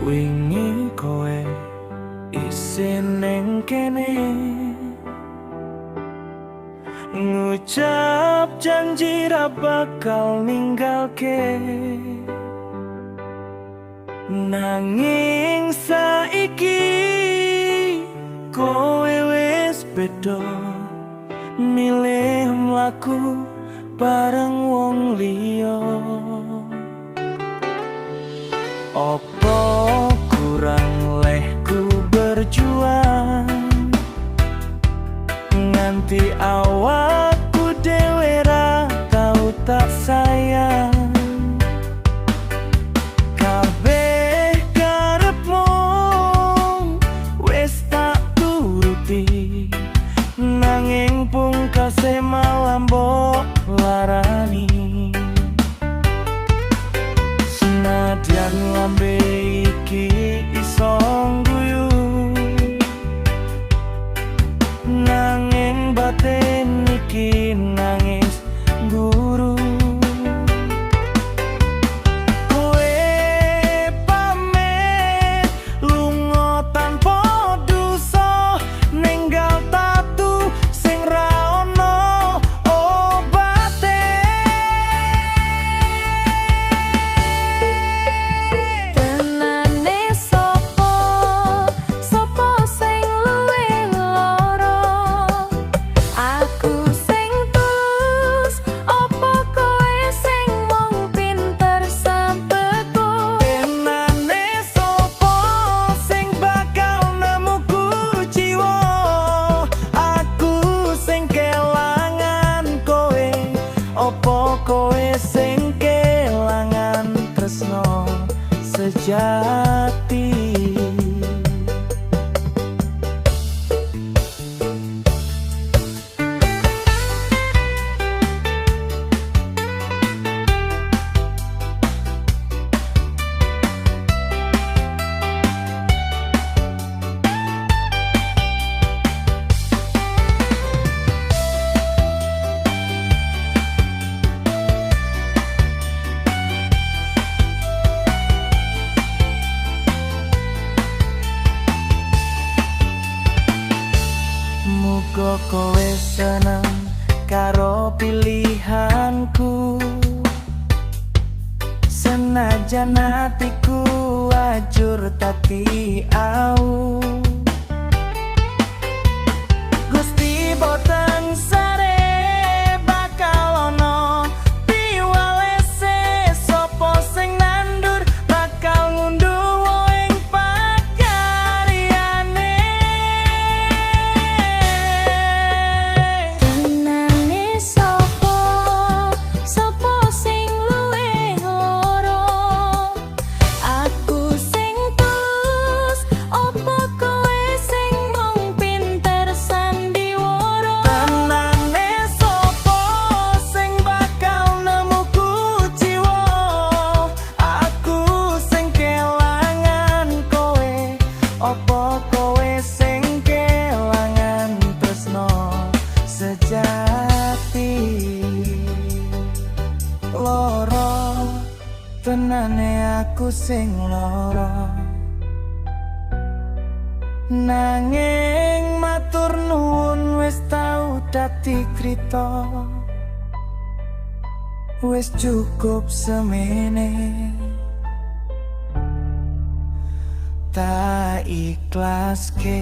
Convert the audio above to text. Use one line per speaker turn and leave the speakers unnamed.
Wingi kowe isin ning kene, ngucap janji ra bakal ninggalke. Nanging saiki kowe wis beda, milih mlaku bareng wong liya. Opo kurang lehku berjuang, nganti awakku dhewe ra tau tak sayang? Kabeh karepmu wis tak turuti, nanging pungkase malah mbok larani. Senadyan lambe iki iso guyu, nanging batin iki nangis guru. Kowe pamit lunga tanpa dusa, ninggal tatu sing ra ono obate.
Tenane sapa, sapa sing luwih lara? Aku sing tulus apa kowe sing mung pinter sampeku?
Tenane sapa sing bakal nemu kuciwa? Aku sing kelangan kowe opo kowe sing kelangan tresno sejati? Muga kowe seneng karo pilihanku, senajan atiku ajur dadi awu. Gusti boten sare, bakal ono piwalese. Sopo sing nandur bakal ngunduh ing pakaryane.
Tenane sapa, sapa sing luwih lara? Aku sing tulus apa kowe sing mung pinter sandiwara?
Tenane sopo sing bakal nemu kuciwa? Aku sing kelangan kowe opo kowe sing kelangan tresno sejati? Loro tenane aku sing loro, nanging matur nuwun wis tau dadi crita. Wis cukup semene, tak ikhlaske.